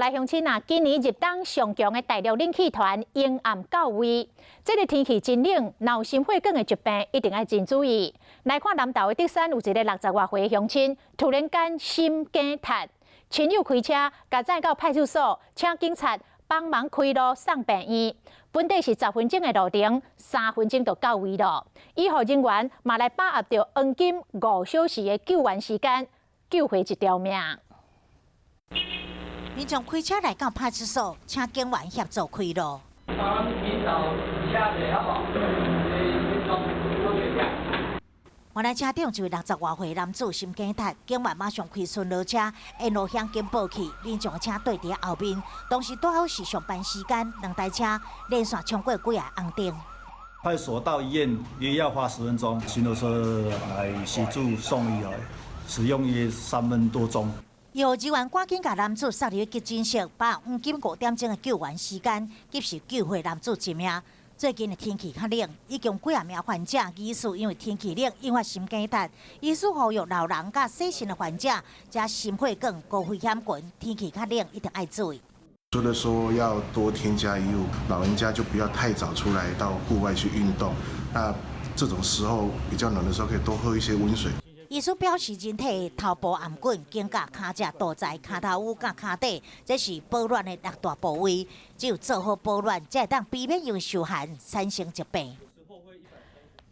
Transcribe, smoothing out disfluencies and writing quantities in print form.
來鄉親啊，今年入冬上強的大陸冷氣團陰暗到位，這个天氣真冷，若有心血管的疾病，一定愛真注意。來看南投的竹山有一个60外歲鄉親，突然間心梗塞，親友開車共載到派出所，請警察幫忙開路送病院。本底是10分鐘的路程，3分鐘就到位了。醫護人員嘛來把握著黃金5小時的救援時間，救回一條命。民眾開車來到派出所，請警員協助開路。幫好原來車頂一位60外歲男子心梗塞，警員馬上開巡邏車沿路向警報器，民眾的車綴佇後面。當時拄好是上班時間，兩台車連續衝過幾个紅燈。派出所到醫院約要花10分鐘，巡邏車來協助送醫啊，使用約3分多鐘。醫護人員趕緊共男子送入急診室，把握黃金5點鐘的救援時間，及時救回男子一命。最近的天氣較冷，已經幾仔名患者疑似因為天氣冷引發心梗塞。醫師呼籲老人佮細心的患者，這心血管高危險群，天氣較冷一定愛注意。除了說要多添加衣物，老人家就不要太早出來到戶外去運動。那這種時候比較冷的時候，可以多喝一些溫水。醫師表示，人體頭部頷頸、肩胛、跤脊、肚臍、跤頭趺佮跤底，這是保暖的六大部位。只有做好保暖，才會當避免因為受寒產生疾病。